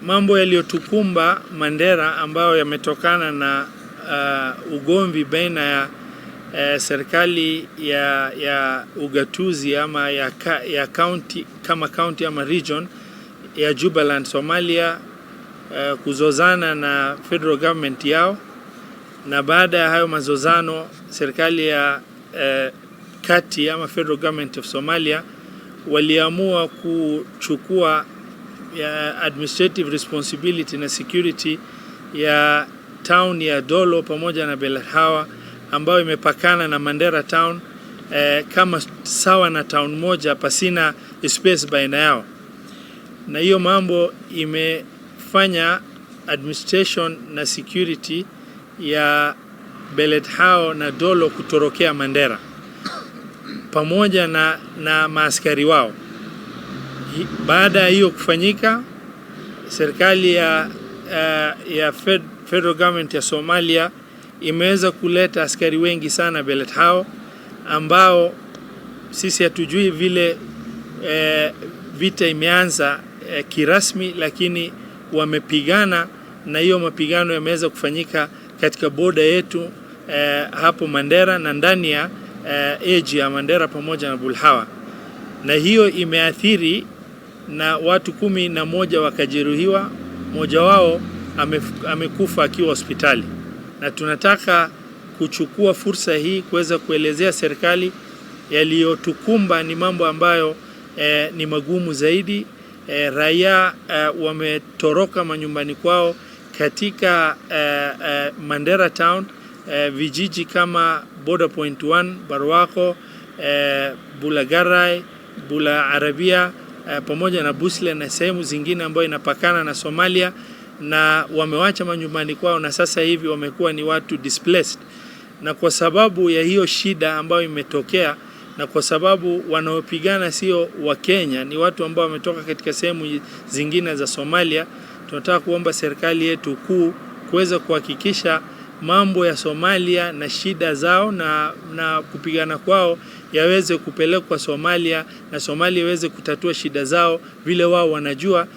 Mambo yaliyotukumba Mandera ambayo yametokana na ugomvi baina ya serikali ya ugatuzi ama ya county kama county ama region ya Jubaland Somalia, kuzozana na federal government yao, na baada ya hayo mazozano serikali ya kati ama federal government of Somalia waliamua kuchukua ya administrative responsibility na security ya town ya Dolo pamoja na Beled Hawa ambayo imepakana na Mandera town kama sawa na town moja pasina space baina yao, na hiyo mambo imefanya administration na security ya Beled Hawa na Dolo kutorokea Mandera pamoja na maaskari wao. Baada ya hiyo kufanyika, serikali ya federal government ya Somalia imeweza kuleta askari wengi sana Beled Hawa ambao sisi hatujui vile vita imeanza kirasmi, lakini wamepigana na hiyo mapigano yameweza kufanyika katika border yetu hapo Mandera na ndani ya edge ya Mandera pamoja na Bulhawa, na hiyo imeathiri na watu 11 wakajeruhiwa, mmoja wao amekufa akiwa hospitali, na tunataka kuchukua fursa hii kuweza kuelezea serikali yaliyotukumba ni mambo ambayo ni magumu zaidi. Raia wametoroka manyumbani kwao katika Mandera town, vijiji kama Border Point 1, Barwako, Bulagarai, Bula Arabia pamoja na Busle na sehemu zingine ambayo inapakana na Somalia, na wamewacha manyumbani kwao na sasa hivi wamekuwa ni watu displaced, na kwa sababu ya hiyo shida ambayo imetokea na kwa sababu wanaopigana sio wa Kenya, ni watu ambao wametoka katika sehemu zingine za Somalia, tunataka kuomba serikali yetu kuu kuweza kuhakikisha mambo ya Somalia na shida zao na kupigana kwao yaweze kupelekwa Somalia na Somalia iweze kutatua shida zao vile wao wanajua.